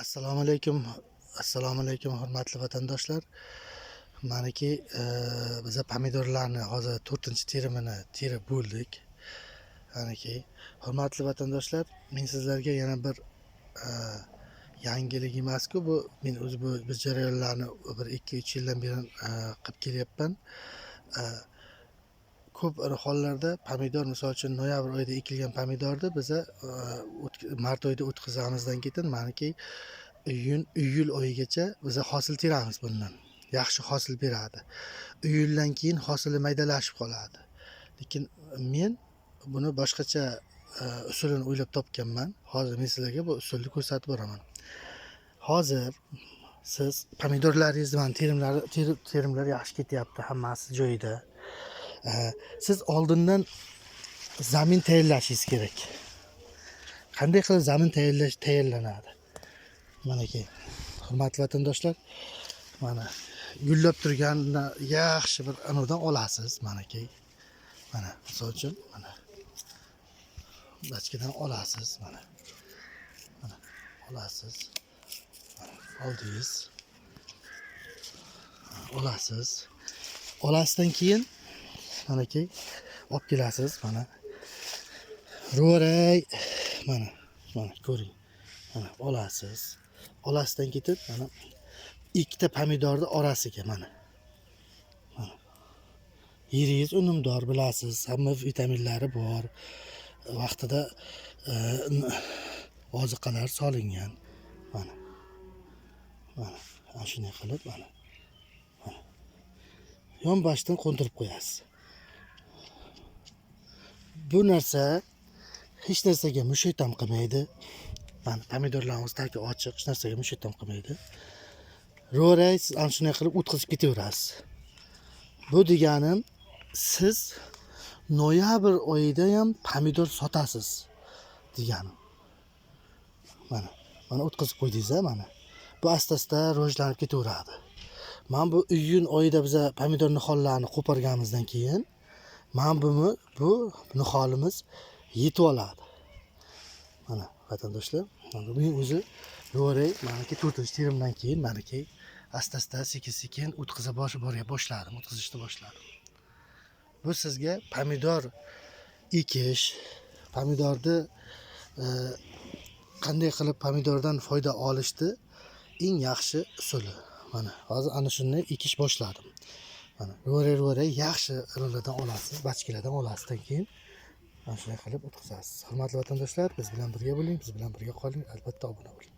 Assalomu alaykum, assalomu alaykum, hurmatli vatandoshlar. Maniki biza pomidorlarni hozir to'rtinchi terimini terib bo'ldik. Maniki, hurmatli vatandoshlar, men sizlarga yana bir yangilik emasku bu, men o'zi bu jarayonlarni bir 2-3 yildan beri qilib kelyapman. Ko'p hollarda pomidor, misol uchun, noyabr oyida ekilgan pomidorni biza mart oyida o'tkazganimizdan keyin, maniki, iyun, iyul oyigacha biza hosil teramiz bundan. Yaxshi hosil beradi. Iyuldan keyin hosili maydalashib qoladi. Lekin men buni boshqacha usulini o'ylab topganman. Hozir men sizlarga bu usulni ko'rsatib boraman. Hozir siz pomidorlaringizni, mana, terimlari, terimlar yaxshi ketyapti, hammasi joyida. Siz oldindan zamin tayyorlashingiz kerak. Qanday qilib zamin tayyorlash tayyorlanadi? Manaki, hurmatli vatandoshlar, mana, gullab turgan yaxshi bir anavdan olasiz, manaki. Mana, misol uchun, mana bachkadan olasiz, mana. Mana olasiz. Mana, oldingiz. Olasiz. Olasidan keyin, manaki, olib kelasiz, mana. Ro'ray, mana, mana ko'ring. Mana olasiz. Olasidan ketib, mana ikkita pomidorni orasiga, mana. Mana. Yeringiz unumdor, bilasiz, hamma vitaminlari bor. Vaqtida oziqalar solingan. Mana. Mana, ana shunday qilib, mana. Mana. Yonboshidan qo'ndirib qo'yasiz. Bu narsa hech narsaga musht ham qilmaydi. Mana, pomidorlarimiz tagi ochiq, hech narsaga musht ham qilmaydi. Ro'ray, siz ana shunday qilib o'tkazib ketaverasiz. Bu deganim, siz noyabr oyida ham pomidor sotasiz deganim. Mana, mana o'tkazib qo'ydingiz, a, mana. Bu asta-asta rivojlanib ketaveradi. Mana bu iyun oyida biza pomidor nihollarini qo'porganimizdan keyin mana bu niholimiz yetib oladi. Mana, vatandoshlar, mana buning o'zi ro'ray, maniki, to'rtinchi terimdan keyin, maniki, asta-asta, sekin-sekin o'tkaza boshladim, o'tkazishni boshladim. Bu sizga pomidor ekish, pomidorni qanday qilib pomidordan foyda olishni eng yaxshi usuli. Mana hozir ana shuni ekish boshladim. Mana ro'ray-ro'ray yaxshi irilardan olasiz, bachkalardan olasiz, keyin mana shunday qilib o'tkazasiz. Hurmatli vatandoshlar, biz bilan birga bo'ling, biz bilan birga qoling, albatta obuna bo'ling.